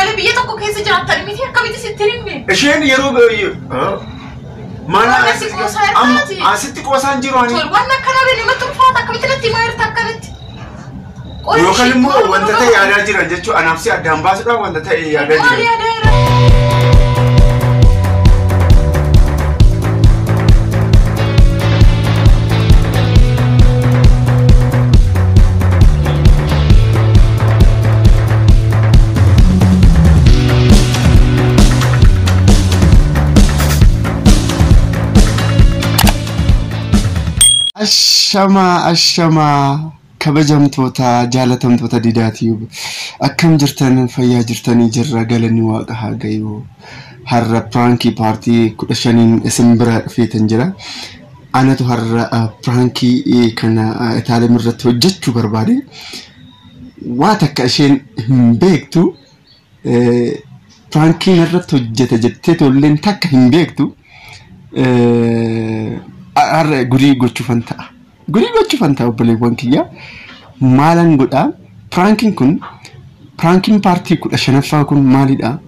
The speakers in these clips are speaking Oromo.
malee biyya tokko keessa jiraattan miti akkamitti sitti himne? Isheen yeroo mana Waan asi qoosaa irraati. Asitti qoosaan jiru ani. Tol waan akkanaa bee namatti ulfaata akkamitti natti himaa jirta akkanatti? Yookaan immoo wanta ta'e yaadaa jiran jechuun anaaf si addaan baasuudhaaf wanta ta'e yaadaa Maal jiran. yaadaa jira? Ashamaa ashamaa kabajamtoota jaalatamtoota Didaa Tube, akkam jirtan? Fayyaa jirtanii? Jirra, galanni waaqa haa gayu. Har'a prankii part 15n isin bira dhufeetan jira. Anatu har'a prankii kana Itaalim irratti hojjechuu barbaade. Waa takka isheen hin beektu, prankii irratti hojjeta jettee tolleen takka hin beektu. Har'a gurii gochuufan ta'a. Gurii gochuufan ta'a obboleewwan kiyya. Maalan godhaa? Prankiin kun, prankiin part 15ffaa kun maalidha?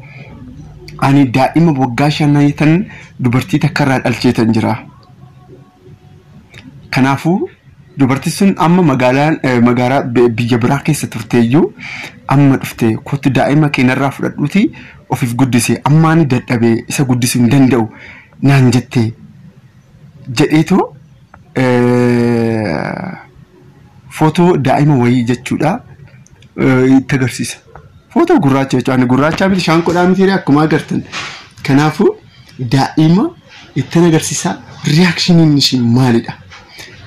Ani daa'ima waggaa 5 tan dubartii takkarraa dhalcheetan jira. Kanaafuu dubartiin sun amma magaalaa biyya biraa keessa turteeyyuu amma dhufte, kottu daa'ima keenyarraa fudhadhuuti ofiif guddise, amma ani dadhabee isa guddisuu hin danda'u naan jettee jedheetoo footoo daa'ima wayii jechuudha itti agarsiisa. Footoo gurraacha jechuudha. Ani gurraachaa miti, shaanqoodhaa miti akkuma agartan. Kanaafuu daa'ima ittiin agarsiisa, reactioniin ishii maalidha?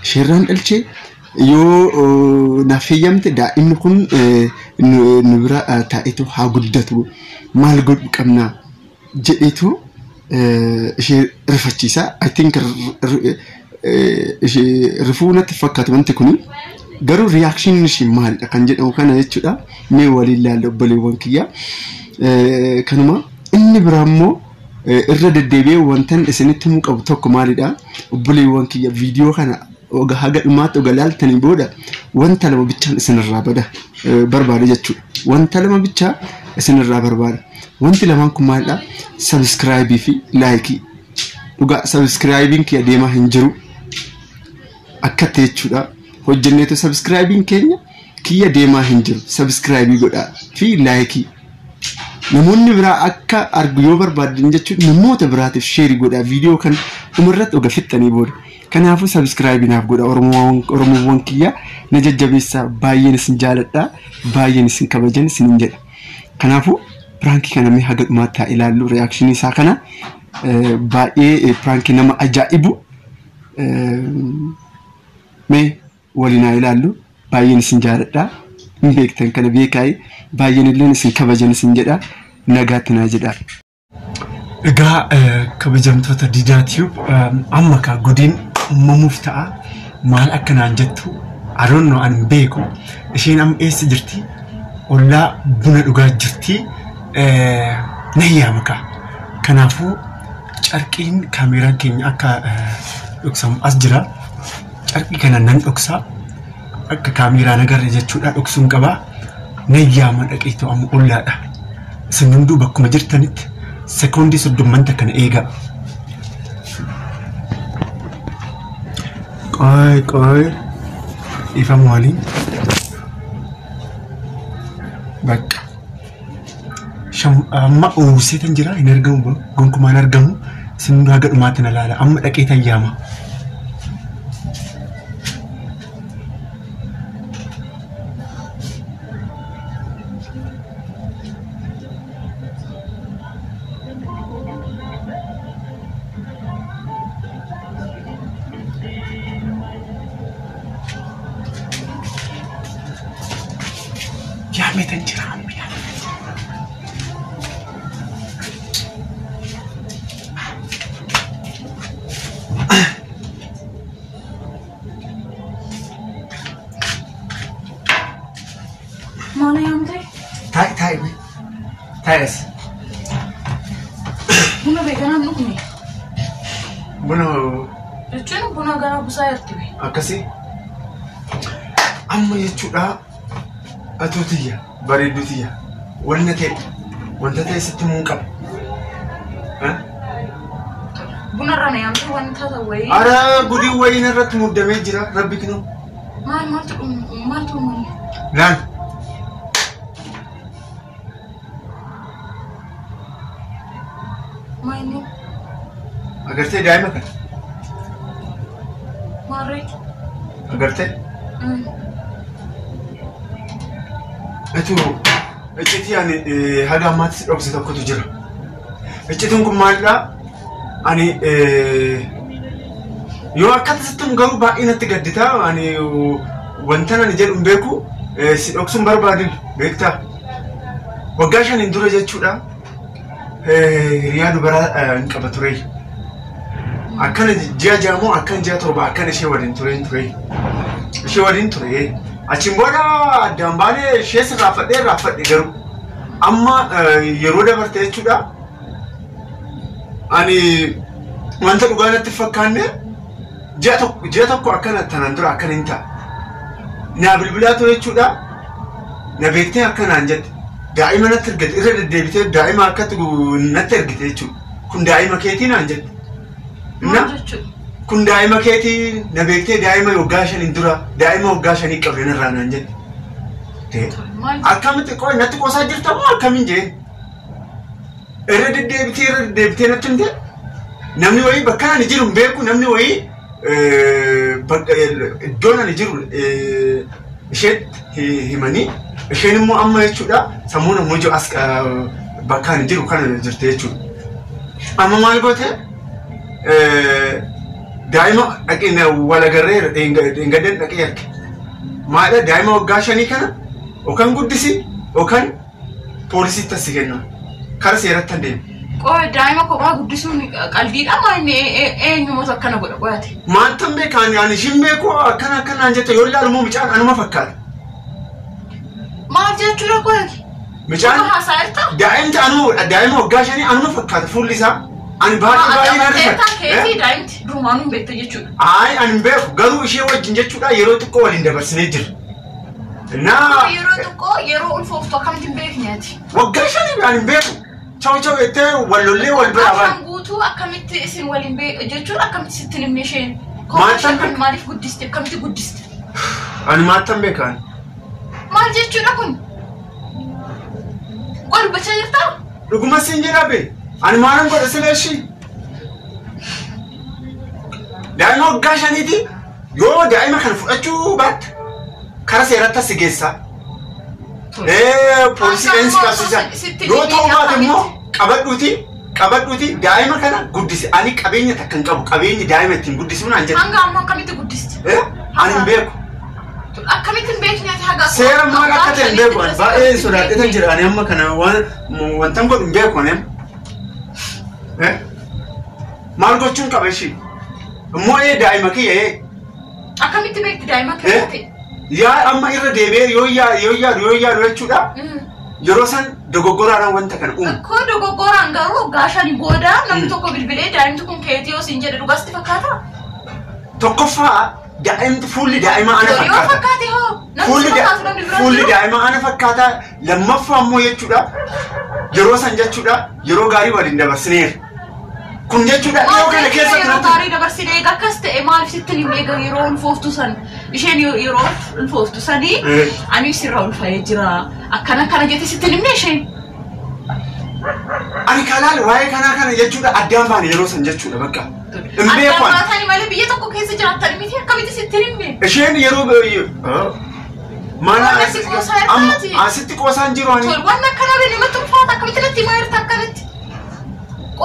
Isheerraan dhalchee yoo naaf heeyyamte daa'imni kun nu bira taa'eetu haa guddatu, maal godhu qabna jedheetu ishee rifachiisa. I think ishee rifuu natti fakkaatu wanti kuni. Garuu reactioniin ishii maalidha kan jedhamu kana jechuudha. Mee waliin ilaalla obboleewwan kiyya. Kanuma inni biraa immoo irra deddeebi'ee wantan isinitti himuu qabu tokko maalidha? Obboleewwan kiyya, viidiyoo kana oga haga dhumaatti oga laaltanii booda wanta lama bichaan isinirraa bada barbaada jechuudha. Wanta lama bichaa isinirraa barbaada. Wanti lamaan kun maalidha? Subscribe fi like. Dhugaa subscribeiin kiyya deemaa hin jiru. Akkatti jechuudha. Hojjenneetu subscribeiin keenya kiyya deemaa hin jiru. Subscribe godhaa fi like. Namoonni biraa akka argu yoo barbaadan jechuun namoota biraatiif share godhaa viidiyoo kan dhumarratti oga fixxanii booda. Kanaafuu subscribe naaf godha, Oromoowwan kiyya, na jajjabeessaa, baay'een isin jaaladha, baay'een isin kabajan isinin jedha. Kanaafuu prankii kana mee haga dhumaatti haa ilaallu, reaction isaa kana. Baay'ee prankii nama ajaa'ibu, mee waliin haa ilaallu. Baay'een isin jaaladha, hin beektan kana beekaayee, baay'een illee isin kabajan isin jedha, nagaatti naa jedha. Egaa kabajamtoota Didaa Tube, amma kaa gudiin uumamuuf ta'a. Maal akka naan jettu adoonnoo ani hin beeku. Isheen amma eessa jirti? Ollaa buna dhugaa jirti. Na yaama kaa. Kanaafuu carqiin kaameeraan keenya akka dhoksamu as jira. Carqii kana nan dhoksaa. Akka kaameeraan agarre jechuudha dhoksuun qabaa. Na yaama, dhaqeetu amma ollaadha. Isin hunduu bakkuma jirtanitti sekoondii 30 kana eegaa. Qoy qoy, ifama waliin bakka amma uwwiseetan jira, hin argamu, gonkumaa hin argamu. Isin hunduu haga dhumaatti na laala, amma dhaqeetan yaama. Yaameetan jira amma, yaameetan jira. Maal yaamte? Taa'i taa'i taa'i as. Buna beekanaan dhugne. Buna Jechuun buna gara busaa jirti be. Akkasii. Amma jechuudha, atuu tiyya, bareedduu tiyya, wanna ta'e Wanta ta'e sitti himuu hin qaba. Bunarra na yaamte wanta ta'e wayii. Ara gudiin wayiin irratti muddamee jira rabbi kinoo. Maal maaltu maaltu uumame? Laal. Maal inni? Agartee daa'ima kana? Maarree? Agartee? Etuu iccitii ani haga ammaatti si dhokse tokkotu jira. Iccitiin kun maalidhaa? Ani yoo akkatti sitti himu garuu baay'ee natti gaddita. Ani wantan ani jedhu hin beeku si dhoksuun barbaadu beektaa. Waggaa shaniin dura jechuudha hiriyaa dubaraa hin qaba ture. Akkana ji'a ja'a moo akkan ji'a torba akkana ishee waliin ture ture. Ishee waliin ture. Achiin booda addaan baanee ishees irraanfadhee irraanfadhe garuu amma yeroo dabarte jechuudha. Ani wanta dhugaa natti fakkaanne ji'a tokko akkana tanaan dura akkana hin ta'a. Naa bilbilaa ture jechuudha. Na beektee akkanaan jette. Daa'ima natti ergite irra deddeebitee daa'ima akkatti natti ergite jechuudha. Kun daa'ima keetii naan jette. Maal jechuudha? Kun daa'ima keetii na beektee daa'ima waggaa shaniin dura daa'ima waggaa shanii qabde narraa naan jette. Akkamitti qoy natti qoosaa jirta moo akkamiin jeen? Irra deddeebitee natti himte namni wayii bakka ani jiru hin beeku namni wayii iddoon ani jiru isheetti himanii isheen immoo amma jechuudha sammuun ammoo jiru as bakka ani jiru kana jirte jechuudha. Amma maal goote daa'ima dhaqee walagarree dheengaddan dhaqee arge. Maadha daa'ima waggaa shanii kana yookaan guddisi yookaan poolisiitti as kenna. Kara seeratti hin deemu. Qoy daa'ima kophaa guddisuun qalbiidha maa inni eenyumatu akkana godha qoyate? Maantan beekaan ani ishiin beeku akkana akkanaan jette yoo ilaalu immoo mucaan anuma fakkaata. Maal jechuudha qoyate? Mucaan haasaa jirtaa? Daa'imti anuma daa'ima waggaa shanii anuma fakkaata fuulli isaa. Ani baay'ee baay'ee na rifata. Keetii daa'imti durumaanuu hin beekta jechuudha. Ayi ani hin beeku garuu ishee wajjin jechuudha yeroo xiqqoo waliin dabarsinee jira. Naa yeroo xiqqoo yeroo ulfooftu akkamitti hin beekne ati? Waggaa shanii ani hin beeku. Chaw chaw jettee wal lollee wal bira baan. Afaan guutuu akkamitti isin waliin beeku jechuun akkamitti sitti himne isheen? Maal maaliif guddiste akkamitti guddiste? Ani maattan beekaan. Maal jechuudha kun? Qol bachaa jirtaa? Dhuguma siin jedhaa bee. Ani maalan godha sila ishii? Daa'ima waggaa shaniiti yoo daa'ima kana fudhachuu baatte kara seeratti as geessa. Poolisii dheensi qabsiisa. Yoo ta'uu baate immoo qabadhuuti daa'ima kana guddisi. Ani qabeenya takka hin qabu qabeenyi daa'ima ittiin guddisuun an jedhu. Hanga ammoo akkamitti guddiste? Ani hin beeku. Akkamitti hin beekne ati haga? Seera maal akka ta'e hin beeku. Ani baay'ee sodaadheetan jira. Ani amma kana wantan godhu hin beeku ani. Maal gochuun qaba ishii? Immoo daa'ima kiyya. Akkamitti beekti daa'ima kiyya ta'e? Yaa amma irra deebi'ee yoo yaadu jechuudha. Yeroo san dogoggoraadhaan wanta kana uumu. Koo dogoggoraan garuu waggaa shanii booda namni tokko bilbilee daa'imti kun keetii yoo siin jedhe dhugaasti fakkaata? Tokkoffaa daa'imti fuulli daa'ima ana fakkaata. Yoo fakkaate hoo? Namni fakkaatu namni bira Fuulli daa'ima ana fakkaata lammaffaa immoo jechuudha. Yeroo san jechuudha yeroo gaarii waliin dabarsineera. Kun jechuudha dhiyoo kana keessa yeroo gaarii dabarsinee akkas ta'e maaliif sitti hin himne yeroo ulfooftu san isheen yeroo ulfooftu sanii ani sirra ulfaa'ee jira akkana akkana jette sitti hin himne isheen. Ani kalaal waa'ee kanaa kana jechuudha addaan baane yeroo san jechuudha bakka. Hin beeku. Addaan baatanii malee biyya tokko keessa jiraattan miti akkamitti sitti hin himne? Isheen yeroo maal asitti qoosaan jiru ani. Waan akkanaa bee namatti ulfaata akkamitti natti himaa jirta akkanatti?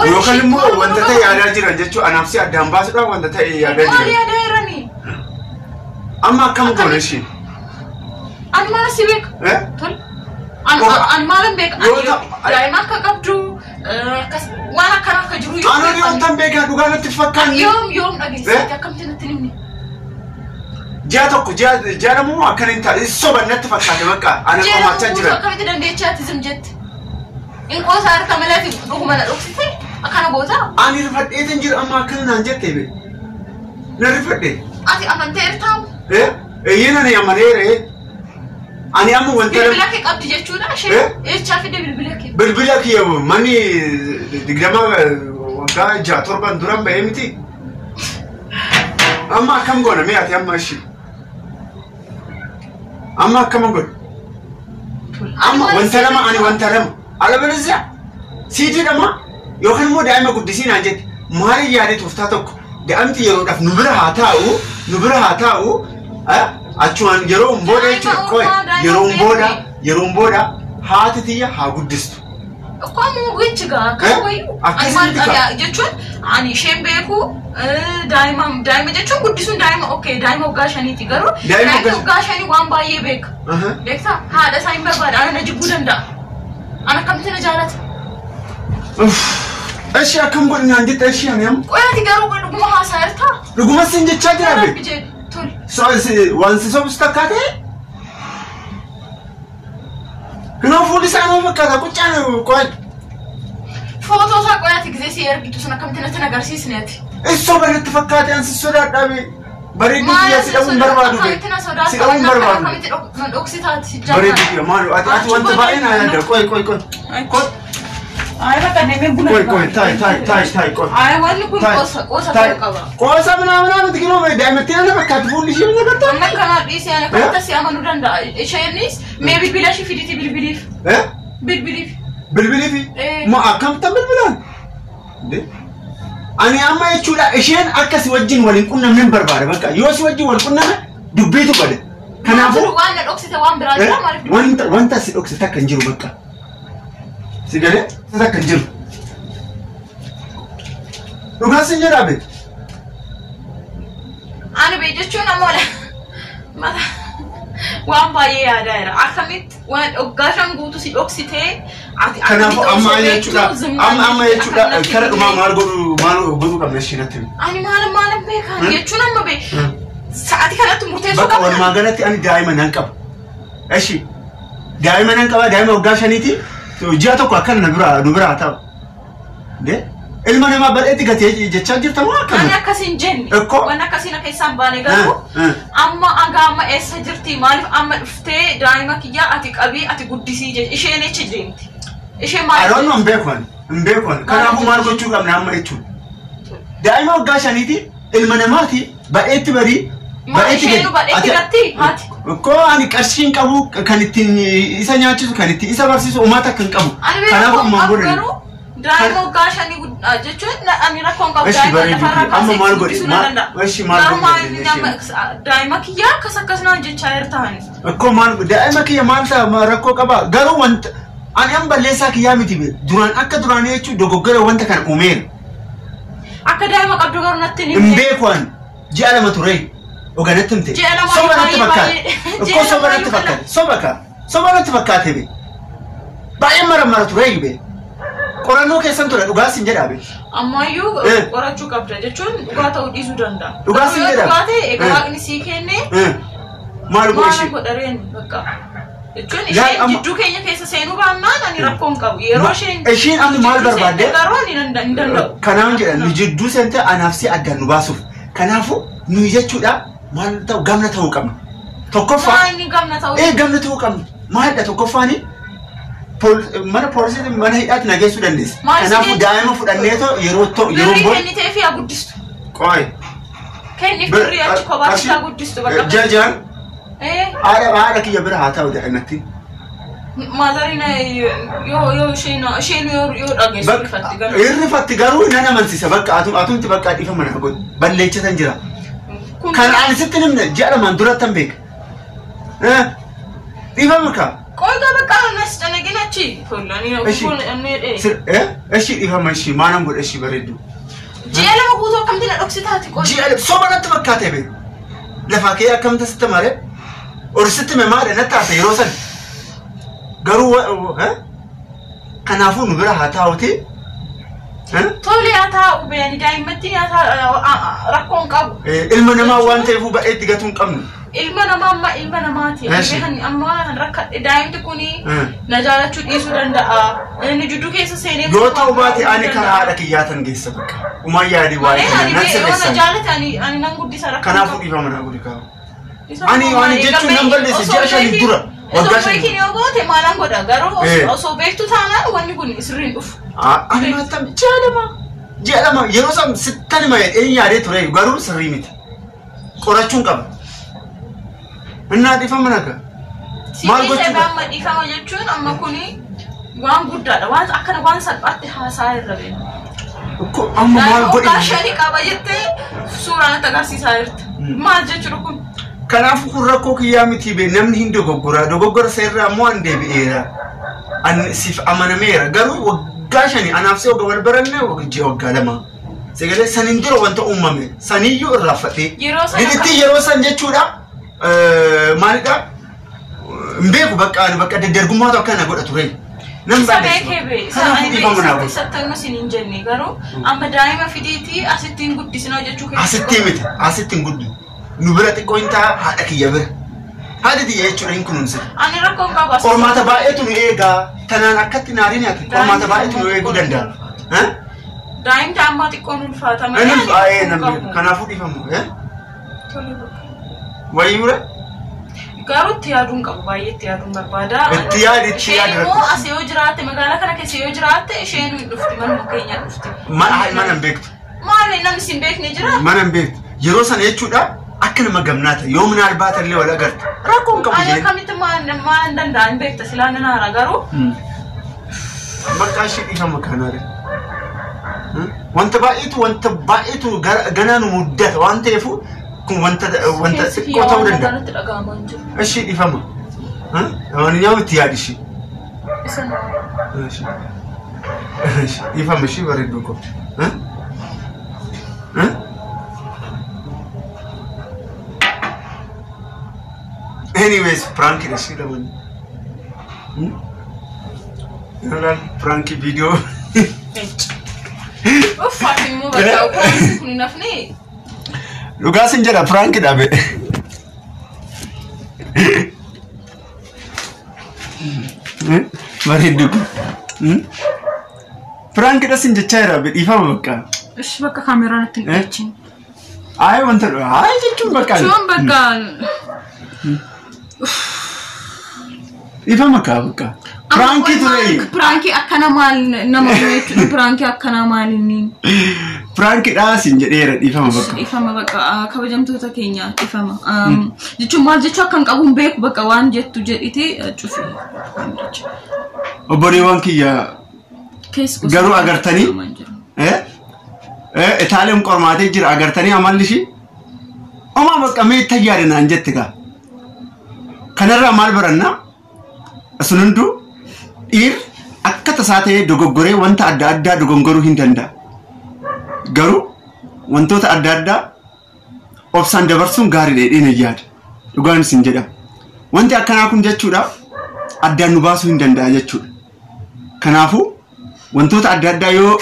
Yookaan immoo wanta ta'e yaadaa jiran jechuun anaaf si addaan baasuudhaan wanta ta'e yaadaa jiran. Maal yaadaa jiranii? Amma akkam goone isheen? Ani maal si beeku? Tol. Ani maalan beeku? Daa'ima akka qabdu waan akkana akka jiru yoo. Ani wanta beekaa dhugaa natti fakkaanne. Yoom yoom dhageessite akkamitti natti himne? Ji'a tokko ji'a lamoo akkana hin taane soba natti fakkaate bakka ana qomaachaa jiran. Akkamitti dandeechaatti zim jette? In qoosaa harka malati dhuguma na dhoksite akkana goota? Ani rifadheetan jira amma akkana naan jette be. Na rifadhe. Ati amantee jirtaa? Eeyyee nani amaneera. Ani amma wanta Bilbila kee qabdi jechuudha isheen. Eechaa fide bilbila kee? Bilbila kiyya manni 20 waggaa 6 7 duran ba'ee miti. Amma akkam goona mee ati amma ishii? Amma akkam godhu? Amma wanta lama ani wanta lama. Alabalisiya sii jedhama yookaan immoo daa'ima guddisii naan jette maali yaade tooftaa tokko daa'imti yeroodhaaf nu bira haa taa'u nu bira haa taa'u achumaan yeroon booda jechuudha qoy yeroon booda haati tiyya haa guddistu. Akkuma gochi gaa akka wayyuu ani maal jechuun ani isheen beeku daa'ima jechuun guddisuun daa'ima okay daa'ima waggaa 5ti garuu daa'ima waggaa 5 waan baay'ee beeka. Beektaa haadha isaa hin barbaada ana na jibbuu danda'a. Ana akkamitti na jaalata? Eshi akkam godhi naan jette eshi ani amma. Qoyaati garuu dhuguma haasaa jirtaa? Dhuguma sin jechaa jira be. Waan si sobsu takkaa ta'e? Kanaaf fuulli isaa nama fakkaata quccaan qo'an. Footoo isaa qoyaati gisee si ergitu sun akkamitti natti agarsiisne ati? Essoo bareetti fakkaate ansi sodaadhaa be. Bareeddu kiyya si dhabuun barbaadu be. Si dhabuun barbaadu. Akkamitti dhoksitaati si jaalladha. Bareeddu kiyya maal ati wanta baay'ee naa yaadda qoy qoy qoy. Qoy. Ay bakka deemee buna. Qoy qoy taa'e taa'e taa'e taa'e qoy. Ay wanni kun qoosa qoosa ta'uu qaba. Qoosa minaa miti kinoo daa'imatti ana fakkaatti fuulli ishee mina gartaa. Amma kanaa dhiisee ana akkamitti si amanuu danda'a? Isheenis mee bilbila ishee fiditi bilbiliif. Bilbiliif. Bilbiliif? Ma akkamittan bilbilaan? Ani amma jechuudha isheen akka si wajjin waliin qunnamne hin barbaada bakka yoo si wajjin wal qunname dubbiitu bade. Kanaafuu waan na dhoksite waan biraa jira maaliif? Wanta si dhoksite akka hin jiru bakka. Si galee akka hin jiru. Dhugaa sin jedhaa be. Ani be jechuun ammoo mata waan baay'ee yaadaa jira. Akkamitti waan waggaa 5 guutuu si dhoksitee ati Kanaafuu amma jechuudha amma jechuudha kara dhumaa maal godhuu qabna ishee natti himi. Ani maal beekaa jechuun amma be sa'aatii kanatti murteessuu qabna. Bakka walumaa galatti ani daa'ima nan qaba. Eshi daa'ima nan qaba daa'ima waggaa 5ti ji'a tokko akkana nu biraa ta'u. Ilma namaa badheetti gatee jechaa jirta moo akkana? Ani akkas hin jenne. Waan akkasiin akka isaan baane garuu amma hanga amma eessa jirti maaliif amma dhuftee daa'ima kiyyaa ati qabii ati guddisii jechuudha. Isheen echa deemti? Isheen maal? Aroon hin beekan hin beekan. Kanaafuu maal gochuu qabna amma jechuudha. Daa'ima waggaa 5ti ilma namaati badheetti barii. Isheen badheetti gatti haati. Koo ani qarshii hin qabu kan ittiin isa nyaachisu kan ittiin isa barsiisu uummata akka hin qabu. Kanaafuu ammaan godhan. Daa'ima waggaa 5 jechuun ani rakkoon qabu daa'ima lafarraa kaasee guddisuu na danda'a. Eshi maal godhe? Daa'ima kiyyaa akkas akkas naan jechaa jirtaan. Akkoo maal daa'ima kiyya maal ta'a rakkoo qaba garuu wanta ani an balleessaa kiyyaa miti duraan akka duraanii jechuun dogoggora wanta kana uumeera. Akka daa'ima qabdu garuu natti hin beeku ani ji'a 2 ture oganatti himte. Soba natti fakkaate. Akkoo soba natti fakkaate. Soba kaa soba natti fakkaate be baay'ee maramara ture be. Qorannoo keessan ture dhugaa sin jedhaa be. Ammayyuu qorachuu qabda jechuun dhugaa ta'uu dhiisuu danda'a. Dhugaa sin jedhaa. Dhugaa ta'e egaa waaqni sii kenne. Maal godhe ishee? Maal godhareen bakka. Jechuun isheen jidduu keenya keessa seenuu baannaan ani rakkoo hin qabu. Yeroo isheen. Isheen amma maal barbaadde? Garuu ani hin danda'u. Kanaaf jedhan nu jidduu seente anaaf si addaan nu baasuuf. Kanaafuu nuyi jechuudha maal ta'u gamna ta'uu qabna. Tokkoffaa. Maal inni gamna ta'uu? Gamna ta'uu qabna. Maalidha tokkoffaani? Mana poolisii mana hidhaatti nageessuu dandeessa. Kanaafuu daa'ima fudhanneetoo yeroo ta'u yeroo booda. Birrii kennitee fi haa guddistu. Qoy. Kenniif birrii achi kophaatti haa guddistu bakka. Jajaan. Haadha kiyya bira haa ta'u daa'imatti. Maazariin yoo isheen yoo dhageessu irrifatti garuu. Irrifatti garuu nan amansiisa bakka atumti bakka dhiifa mana godhu balleessitan jira. Kan ani sitti himne ji'a 2 duratti hin beeka. Dhiifama kaa. Qoy bakka nas canaqin achi. Eshi dhiifama ishii maanan godhe ishii bareeddu. Ji'a 2 guutuu akkamitti na dhoksitaati qoy. Ji'a soba natti fakkaate be. Lafaa kee akkamitti sitti mare? Ol sitti hime maadha natti haasa yeroo san. Garuu kanaafuu nu bira haa taa'uti. Tole haa taa'u beeni daa'immatti haa rakkoon qabu. Ilma namaa waan ta'eef badheetti gatuu hin qabnu. Ilma namaa amma ilma namaati. Amma rakkadhe daa'imti kuni na jaalachuu dhiisuu danda'a. Inni jidduu keessa seenee. Yoo ta'u baate ani karaa haadha kiyyaatan geessa bakka. Umaan yaadii waa'ee kana nan sirreessa. Yoo na jaalate ani nan guddisa rakkoo. Kanaafuu dhiifama naa godhi kaa'u. Ani jechuun nan balleesse ji'a 5 dura. Waggaa Osoo shanii. beekin yoo goote maalaan godha garuu Eh. osoo beektu taanaan wanni kun sirriin dhufu. Ani maattam ji'a 2 ji'a 2 yeroo san sittan hima jedheen yaadee ture garuu sirrii miti. Qorachuun qaba. Innaa dhiifama naga. Maal Siif gochuu qaba? amma dhiifama jechuun amma kuni waan guddaadha. Waan akkana waan salphaatti haasaa irra beeku. Ko amma maal Daa'ima waggaa godhe? 5 qaba jettee suuraan natti agarsiisaa jirta. Maal jechuudha kun? Kanaafuu kun rakkoo kiyyaa miti bee namni hin dogoggora. Dogoggora seerraa immoo an deebi'eera. An siif amanameera. Garuu waggaa 5 anaaf si waggaa wal baranne ji'a waggaa 2. Sagalee saniin dura wanta uumame saniyyuu irraanfadhee. Yeroo sana Didittii yeroo san jechuudha maalidha? Hin beeku bakka ani bakka daddarbummaatu akkana godha ture. Nan Isa balleessu. beekee bee isa Kanaafuu ani dhiifama naa godhu. isatti annu sin hin jenne garuu amma daa'ima fidiitii asitti hin guddisina jechuu keessa. Asitti miti asitti hin guddu. Nu bira xiqqoo hin ta'a haadha kiyya bira. Haadha tiyya jechuudha hin kunuunsine. Ani rakkoo hin qabu. Qormaata baay'eetu nu eegaa. Tanaan akkatti naariin ati qormaata baay'eetu nu eeguu danda'a. Daa'imti ammaa xiqqoon ulfaata malee. Inni Ani baay'ee rakkoo hin namni qabu. kanaafuu dhiifamu. Tole bakka. Wayyuura Garuu itti yaaduun qabu baay'ee itti yaaduun barbaada. Itti yaadi, itti Isheen yaadi immoo rakkoo. as yoo jiraatte magaalaa kana keessa yoo jiraatte isheen hin dhufti manuma keenya dhufti. Mana hin beektu. Maali namni si hin beekne jira? Mana hin beektu. Yeroo sana jechuudha akka nama gamnaa ta'e yoo minaan baata illee wal agarta. Rakkoo hin qabu Ani jeen. akkamitti maal hin danda'an beekta silaa nan haara garuu. Bakka ishee dhiifama kanaare. Wanta baay'eetu ganaa nu muddata waan ta'eef kun wanta wanta Keessi xiqqoo kiyya ta'uu waan danda'a. nagaa nutti dhaga'amaa hin jiru. Ishee dhiifama. Maanyaa'u itti yaadi ishee. Isa na. Dhiifama ishee bareedduu koo. Anyways, prank ishee lamaan. Prank video. Uffaati immoo bakka kun kun hin hafne. Dhugaa sin jedha prank dhabe. Bareedduu koo. Prank dha sin jechaa jira dhiifama bakka. Ishi bakka kaameraan itti hin dhiyeechin. Ayi wanta ayi jechuun bakka. Jechuun bakka. Dhiifama kaa bakka. Prank ture. Prankii akkana maal nama jechuudha prankii akkana maal inni. Prank dha sin jedheera dhiifama bakka. Dhiifama bakka kabajamtoota keenya dhiifama. Jechuun maal jechuu akka hin qabu hin beeku bakka waan jettu jedhite cufi. Obboleewwan kiyya Keessa gosa Garuu agartanii? hin jiru. Itaaliin qormaatee jira agartanii amalli ishii. Omaa bakka mee itti yaade naan jette gaa. Kanarraa maal barannaa? Sun hunduu dhiirri akka tasaa ta'ee dogoggoree wanta adda addaa dogongoruu hin danda'a. Garuu wantoota adda addaa obsaan dabarsuun gaariidha jedhee na yaada. Dhugaan isin jedhama. Wanti akkanaa kun jechuudha addaan nu baasuu hin danda'a jechuudha. Kanaafuu wantoota adda addaa yoo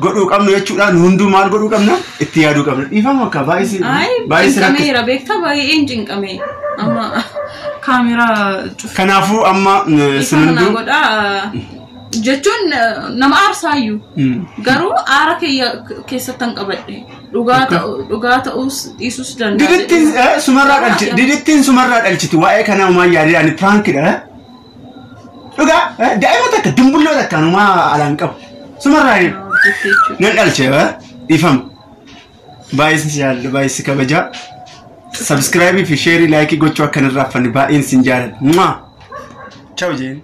godhuu qabnu jechuudha nu hunduu maal godhuu qabna itti yaaduu qabna. Dhiifama akka baay'ee Ay, baay'ee si rakkisa. cinqameera beektaa baay'een cinqame. Amma kaameraa cufi. Kanaafuu amma isin Dhiifama naa hunduu godhaa jechuun nama aarsaayyuu. Garuu aara kiyya keessatti qabadhe. Dhugaa ta'uus dhiisuus danda'a. Didittiin sumarraa dhalchiti. Didittiin sumarraa dhalchiti. Waa'ee kanaa homaa yaadee ani prankidha. Dhugaa daa'ima takka dumbulloo takka homaa alaan qabu. Sumarraa nan dhalche dhiifama. Baay'ee si jaalladha baay'ee si kabajaa. Subscribe fi share like gochuu akka hin irraanfanne baay'een sin jaalladha. Ciao jeen.